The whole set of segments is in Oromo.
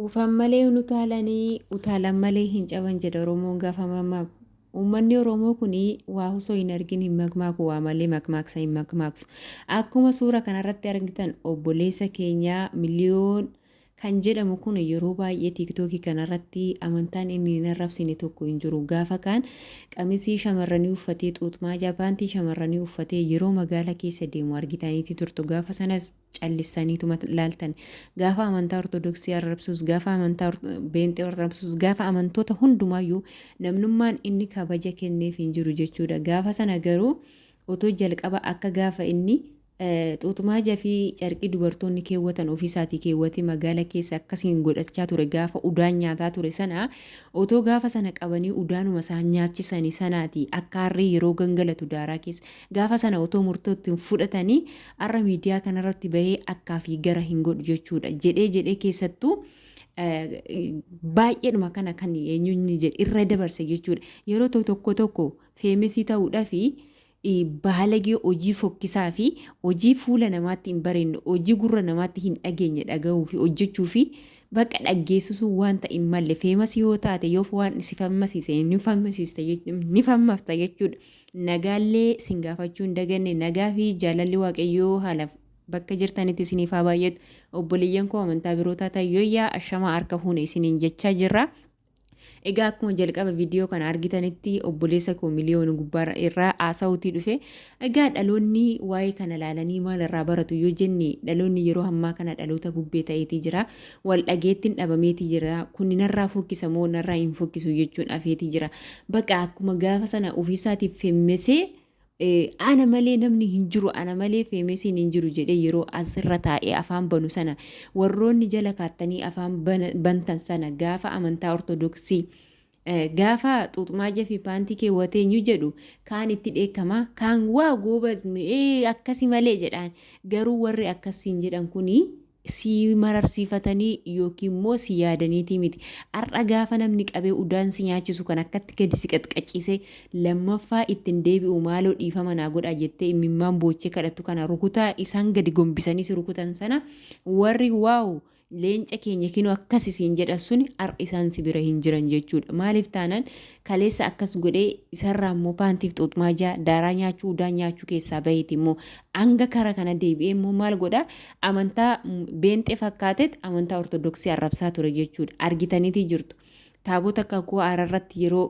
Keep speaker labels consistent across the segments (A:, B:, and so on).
A: Ufan malee hin utaalanii, utaalan malee hin caban jedha Oromoon gaafa mammaaku. Uummanni Oromoo kun waa osoo hin argin hin makmaaku, waa malee makmaaksa hin makmaaksu. Akkuma suura kanarratti argitan obboleessa keenya Miliyoon kan jedhamu kun yeroo baay'ee tiiktookii kanarratti amantaan inni hin arrabsine tokko hin jiru. Gaafa kaan qamisii shamarranii uffatee xuuxmaajaa paantii shamarranii uffatee yeroo magaala keessa deemu argitaniiti turtu. Gaafa sanas callistaniituma laaltan. Gaafa amantaa Ortodoksii arrabsus, gaafa amantaa Beenxee arrabsus, gaafa amantoota hundumaayyuu namnummaan inni kabaja kenneef hin jiru jechuudha. Gaafa sana garuu otoo jalqaba akka gaafa inni xuuxmaaja fi carqii dubartoonni keewwatan ofiisaatii keewwatee magaala keessa akkasiin godhachaa ture gaafa udaan nyaataa ture sana otoo gaafa sana qabanii udaanuma isaan nyaachisanii sanaati akka harree yeroo gangalatu daaraa keessa Gaafa sana otoo murtoo itti hin fudhatanii har'a miidiyaa kanarratti bahee akkaa fi gara hin godhu jechuudha. Jedhee jedhee keessattuu baay'eedhuma kana kan eenyuun jedhe irra dabarse jechuudha. Yeroo tokko tokko feemesii ta'uudhaaf baalagee hojii fokkisaa fi hojii fuula namaatti hin bareenye hojii gurra namaatti hin dhageenye dhagahuu fi hojjechuu fi bakka dhaggeessisuu wanta hin malle feemasii yoo taate yoo waan si fammasiise ni fammasiista ni fammafta jechuudha. Nagaallee sin gaafachuu hin daganne. Nagaa fi jaalalli Waaqayyoo haala bakka jirtanitti isiniif haa baay'atu. Obboleeyyan koo amantaa biroo taatan yooyyaa ashamaa harka fuune isiniin jechaa jirra. Egaa akkuma jalqaba viidiyoo kana argitanitti obboleessa koo miliyoona gubbaa irraa haasa'uutii dhufe. Egaa dhaloonni waa'ee kana ilaalanii maal irraa baratu yoo jenne dhaloonni yeroo ammaa kana dhaloota bubbee ta'eetii jira. Wal dhageettiin dhabameetii jira. Kuni narraa fokkisa moo narraa hin fokkisu jechuun afeetii jira. Baqa akkuma gaafa sana ofiisaatiif femmesee ana malee namni hin jiru ana malee feemesiin hin jiru jedhee yeroo asirra taa'ee afaan banu sana warroonni jala kaattanii afaan bantan sana gaafa amantaa ortodoksii gaafa xuuxmaaja fi paantii keewwatee eenyu jedhu kaan itti dheekkama kaan waa goobaz akkasi malee jedhaan garuu warri akkasiin jedhan kuni si mararsiifatanii yookiin immoo si yaadaniitii miti. Har'a gaafa namni qabee udaan si nyaachisu kan akkatti gadi si qaxqaciisee lammaffaa ittiin deebi'u maaloo dhiifama naa godhaa jettee imimmaan boochee kadhattu kana rukutaa isaan gadi gombisanii si rukutan sana warri waaw leenca keenya kinoo akkas isiin jedhan suni har'a isaan si bira hin jiran jechuudha. Maaliif taanaan kaleessa akkas godhee isarraa immoo paantiif xuuxmaajaa daaraa nyaachuu udaan nyaachuu keessaa baheeti immoo hanga kara kana deebi'ee immoo maal godha amantaa beenxee fakkaatet amantaa ortodoksii arrabsaa ture jechuudha. Argitaniitii jirtu. Taabota kakuu haaraarratti yeroo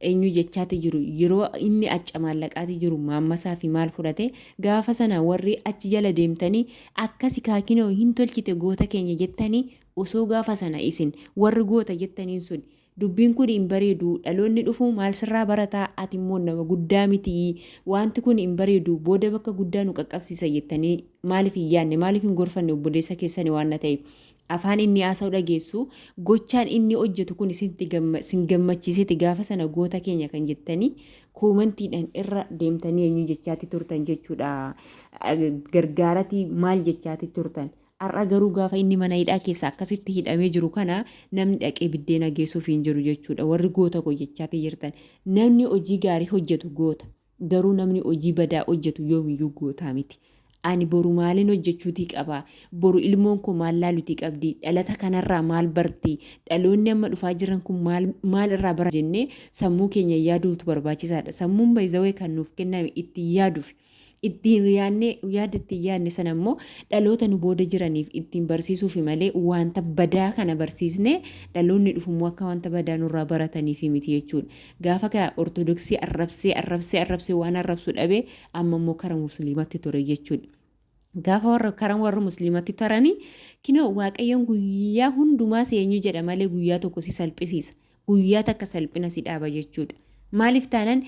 A: eenyu jechaati jiru yeroo inni acca maallaqaati jiru maammasaa fi maal fudhate gaafa sana warri achi jala deemtanii akkasi kaakinoo hin tolchite goota keenya jettanii osoo gaafa sana isin warri goota jettaniin sun Dubbiin kun hin bareedu dhaloonni dhufu maal sirraa barataa ati immoo nama guddaa mitii waanti kun hin bareedu booda bakka guddaa nu qaqqabsiisa jettanii maaliif hin yaadne maaliif hin gorfanne obboleessa keessani waan na ta'eef afaan inni haasa'u dhageessu gochaan inni hojjetu kun isintti sin gammachiiseti gaafa sana goota keenya kan jettanii koomantiidhaan irra deemtanii eenyu jechaati turtan jechuudha gargaaratii maal jechaati turtan Har'a garuu gaafa inni mana hidhaa keessa akkasitti hidhamee jiru kana namni dhaqee biddeena geessuuf hin jiru jechuudha. Warri goota koo jechaati jirtan. Namni hojii gaarii hojjetu goota. Garuu namni hojii badaa hojjetu yoomiyyuu gootaa miti. Ani boru maalin hojjechuutii qaba? Boru ilmoon koo maal laaluutii qabdi? Dhalata kanarraa maal barti? Dhaloonni amma dhufaa jiran kun maal maal irraa bara jennee sammuu keenya yaaduutu barbaachisaadha. Sammuun bayzawee kan nuuf kenname ittiin yaaduuf. Ittiin yaadnee yaada ittiin yaadne sana immoo dhaloota nu booda jiraniif ittiin barsiisuufi malee wanta badaa kana barsiisnee dhaloonni dhufu immoo akka wanta badaa nurraa barataniif miti jechuudha. Gaafa ka ortodoksii arrabsee arrabsee arrabsee waan arrabsu dhabee amma immoo kara musliimatti ture jechuudha. Gaafa warra kara warra musliimatti taranii kinoo waaqayyoon guyyaa hundumaa si eenyu jedha malee guyyaa tokko si salphisiisa. Guyyaa takka salphina si dhaaba jechuudha. Maaliif taanaan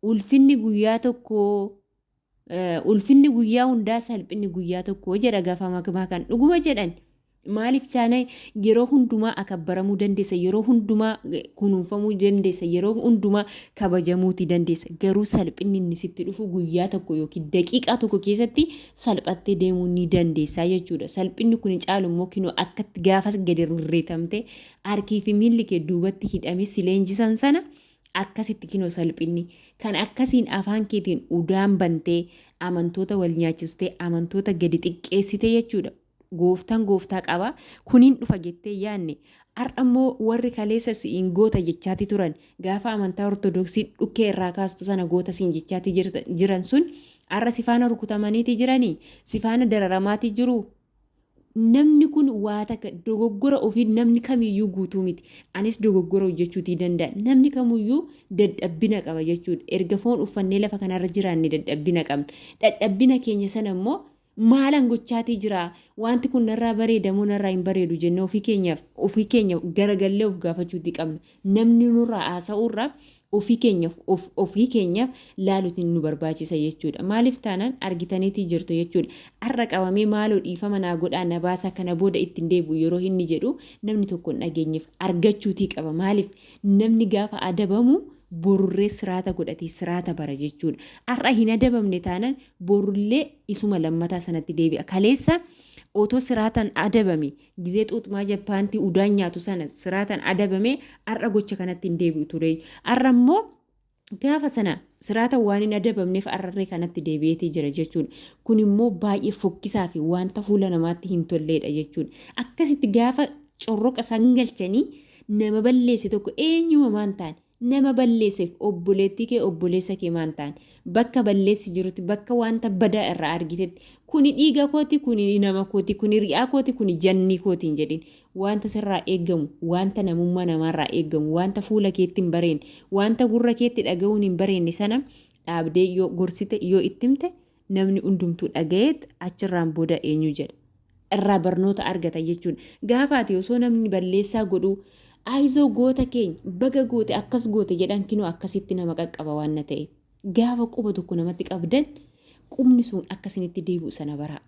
A: Ulfinni guyyaa tokkoo ulfinni guyyaa hundaa salphinni guyyaa tokkoo jedha gaafa makmaa kan dhuguma jedhan. Maaliif taanaan yeroo hundumaa akabbaramuu dandeessa, yeroo hundumaa kunuunfamuu dandeessa, yeroo hundumaa kabajamuuti dandeessa. Garuu salphinni inni sitti dhufu guyyaa tokko yookiin daqiiqaa tokko keessatti salphattee deemuu ni dandeessa jechuudha. Salphinni kun caalu immoo kinoo akkatti gaafas gadi rirriitamte harkii fi miilli kee duubatti hidhamee si leenjisan sana Akkasitti kinoo salphinni. Kan akkasiin afaan keetiin udaan bantee amantoota wal nyaachistee amantoota gadi xiqqeessite jechuudha. Gooftaan gooftaa qaba. Kuniin dhufa jettee yaanne. Har'a immoo warri kaleessa si'iin goota jechaati turan gaafa amantaa Ortodoksii dhukkee irraa kaastu sana goota siin jechaati jiran sun har'a si faana rukutamaniiti jiranii? Si faana dararamaati jiru? Namni kun waa takka dogoggora ofii namni kamiyyuu guutuu miti. Anis dogoggora hojjechuutii danda'a. Namni kamuyyuu dadhabbina qaba jechuudha. Erga foon uffannee lafa kanarra jiraanne dadhabbina qabna. Dadhabbina keenya sana immoo maalan gochaatii jira? Wanti kun narraa bareeda moo narraa hin bareedu jennee ofii keenyaaf ofii keenya garagallee of gaafachuutii qabna. Namni nurraa haasa'uurraa ofii keenyaaf of ofii keenyaaf laaluutiin nu barbaachisa jechuudha. Maaliif taanaan argitaniitii jirtu jechuudha. Har'a qabamee maaloo dhiifama naa godhaa na baasaa kana booda ittiin deebi'u yeroo inni jedhu namni tokko hin dhageenyeef argachuutii qaba. Maaliif namni gaafa adabamu borurree siraata godhatee siraata bara jechuudha. Har'a hin adabamne taanaan borullee isuma lammataa sanatti deebi'a. Kaleessa otoo siraataan adabame Gizee xuuxmaa Jappaantii udaan nyaatu sana siraataan adabame har'a gocha kanatti hin deebi'u ture. Har'a immoo gaafa sana siraata waan hin adabamneef har'arree kanatti deebi'eetii jira jechuudha. Kun immoo baay'ee fokkisaa fi wanta fuula namaatti hin tolleedha jechuudha. Akkasitti gaafa corroqa isaan galchanii nama balleesse tokko eenyuma maan taane Nama balleesseef obboleettii kee obboleessa kee maan taane bakka balleessi jirutti bakka wanta badaa irraa argitetti kuni dhiiga kooti kuni nama kooti kuni ri'aa kooti kuni jannii kooti hin jedhin wanta sirraa eeggamu wanta namummaa namaarraa eeggamu wanta fuula keetti hin bareenne wanta gurra keetti dhaga'uun hin bareenne sana dhaabdee yoo gorsite yoo itti himte namni hundumtuu dhaga'eet achirraan booda eenyu jedha. Irraa barnoota argata jechuudha. Gaafa ati osoo namni balleessaa godhuu ayizoo goota keenya baga goote akkas goote jedhan kinoo akkasitti nama qaqqaba waan na ta'e. Gaafa quba tokko namatti qabdan qubni sun akka isinitti deebi'u sana baraa.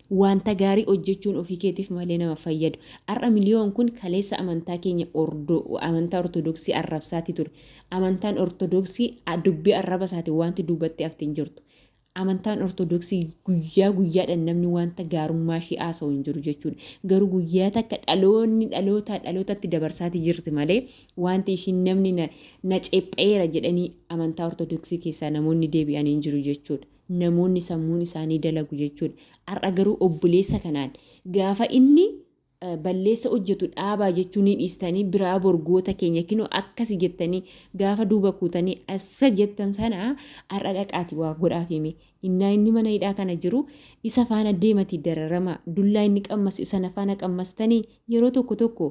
A: Wanta gaarii hojjechuun ofii keetiif malee nama fayyadu. Har'a miliyoon kun kaleessa amantaa keenya amantaa Ortodoksii arrabsaati ture. Amantaan Ortodoksii dubbii arraba isaatiin wanti duubatti hafte hin jirtu. Amantaan Ortodoksii guyyaa guyyaadhaan namni wanta gaarummaa ishee haasa'u hin jiru jechuudha. Garuu guyyaa takka dhaloonni dhalootaa dhalootatti dabarsaati jirti malee wanti ishiin namni na ceephayeera jedhanii amantaa Ortodoksii keessaa namoonni deebi'an hin jiru jechuudha. Namoonni sammuun isaanii dalagu jechuudha. Har'a garuu obboleessa kanaan gaafa inni balleessa hojjetu dhaabaa jechuu ni dhiistanii biraa bor goota keenya kinoo akkasi jettanii gaafa duuba kuutanii assa jettan sana har'a dhaqaati waa godhaaf hime. Innaa inni mana hidhaa kana jiru isa faana deemati dararamaa dullaa inni qammase sana faana qammastanii yeroo tokko tokko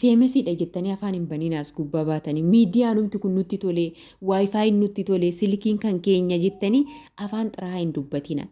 A: feemesiidha jettanii afaan hin baniin as gubbaa baatanii miidiyaanumti kun nutti tolee waayifaayiin nutti tolee silkiin kan keenya jettanii afaan xiraa'aa hin dubbatina.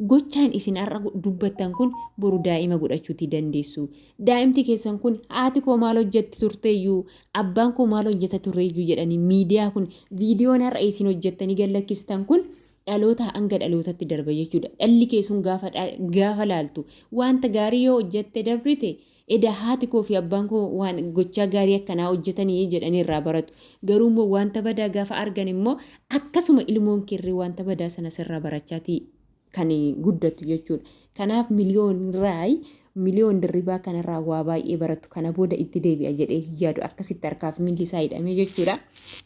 A: Gochaan isin har'a dubbattan kun boru daa'ima godhachuutii dandeessu. Daa'imti keessan kun haati koo maal hojjetti turteeyyuu abbaan koo maal hojjeta turreeyyuu jedhanii miidiyaa kun viidiyoon har'a isin hojjettanii gad lakkistan kun dhalootaa hanga dhalootatti darba jechuudha. Dhalli kee sun gaafa gaafa laaltu wanta gaarii yoo hojjette dabrite Eda haati koo fi abbaan koo waan gochaa gaarii akkanaa hojjetanii jedhanii irraa baratu. Garuu immoo wanta badaa gaafa argan immoo akkasuma ilmoon keerree wanta badaa sana sirraa barachaatii kan guddattu jechuudha. Kanaaf miliyoon raay miliyoon dirribaa kanarraa waa baay'ee baratu. Kana booda itti deebi'a jedhee hin yaadu. Akkasitti harkaaf miilli isaa hidhamee jechuudha.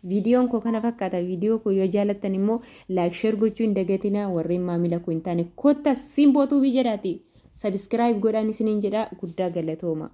A: Viidiyoon koo kana fakkaata. Viidiyoo koo yoo jaalattan immoo like share gochuu hin dagatinaa. Warreen maamila koo hin taane kotta Simboo Tuubii jedhaati. Subscribe godhaan isiniin jedha guddaa galatooma.